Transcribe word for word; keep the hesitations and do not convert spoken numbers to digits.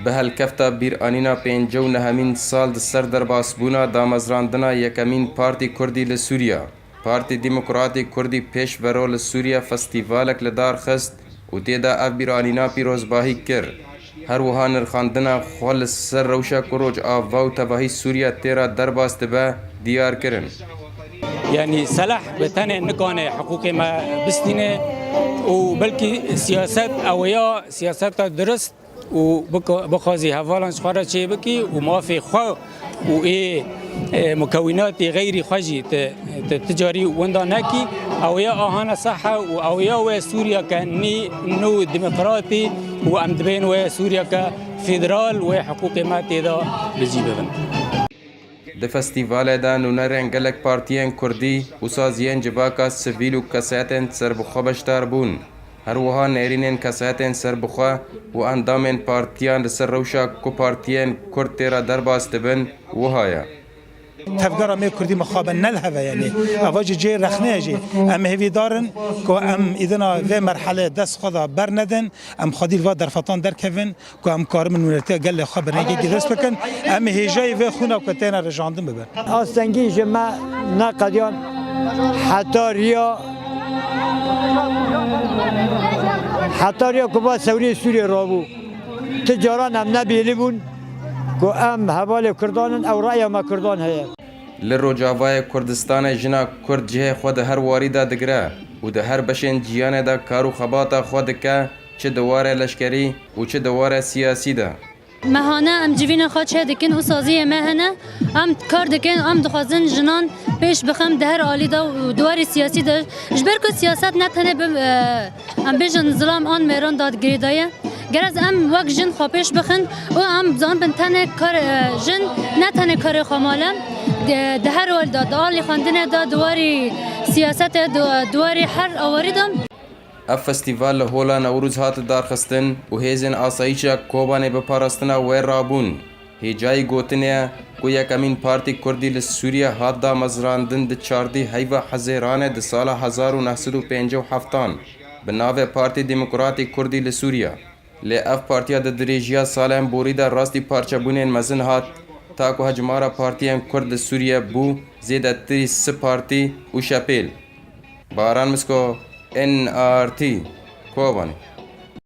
Bi helkefta bîranîna pêncî û nehemîn sal di ser derbasbûna damezrandina yekemîn partî kurdî li Sûriya, Partî Demokratîk Kurdî Pêşvero li Sûriya festîvalek li dar xist û tê de ev bîranîna pîrozbahî kir. Her wiha nirxandina xwe li ser rewşa ku rojava û tevahî Sûriya tê re derbas dibe, diyar kirin. Yanî selah bi tenê nikane hiqûqê me bistîne û belkî siyaset ew ya siyaseta dirist û bika-, bixwazî hevalan ji xwe re çê bikî û mafê xwe û ê, e, mukewînatê xeyrî xwe jî ti, ti, ti carî winda nekî, ew ya ahana sehe û ew ya wê Sûriyeke nî, nû demokratî û em dibên wê Sûriyeke federal wê hiqûqê me tê de bi cî bibin. Di festîvalê de nûnerên gelek partiyên kurdî û saziyên civaka sivîl û kesayetên serbixwe beşdar bûn. Her wiha nêrînên kesayetên serbixwe û endamên partiyan li ser rewşa ku partiyên kurd tê re derbas dibin, wiha ye. Tevgera me kurdî mixabin ne li hev e, yanî eva jî cihê rexne ye jî. Em hêvîdar in ku em îdina vê merhelê dest xwe de bernedin, em xwedî li va derfetan derkevin, ku em karibin nûnertiya gelê xwe bi rengekî dest bikin. Em hêjayî vê xwîna ku têne rijandin bibin. Astengî ji me neqediyan heta riya, heta riya ku va sewrê Sûriyê rabû. Ti caran em ne bêli bûn ku em hevalê Kurdan in, ew reya me Kurdan heye. Li Rojavayê Kurdistanê jina Kurd cihê xwe di her warî de digire û di her beşên jiyanê de kar û xebata xwe dike, çi di warê leşkerî û çi di warê siyasî de. Mehane em civîna xwe çêdikin û saziyê me hene. Em kar dikin, em dixwazin jinan pêş bixin di her alî de û di warê siyasî de. Ji ber ku siyaset ne tenê bi, e, em bêjin zilam an mêran dadgirê de ye. Gerek em wek jin xwe pêş bixin û em zanibin tenê kar, e, jin ne tenê karê xwe male. Di, di her alî de, di alî xwendinê de, di warî siyasetê, di, di warî her awarî de. Ev festîval li Hola Newrûz hat lidarxistin û hêzên asayîşa Kobanê bi parastina wê rabûn. Hêjayî gotinê ye ku yekemîn partî kurdî li Sûriye hat damezrandin di çardî heyva Hezêranê di sala hezar û neh sed û pêncî û heftan bi navê Partî Demokratîk Kurdî li Sûriye. Lê ev partiya di dirêjiya salên borî de rastî parçebûnên mezin hat, ta ku hejmara partiyên kurd li Sûriye bû zêdetirî sih partî û şepêl. Baran Misko, N R T, Kobanê.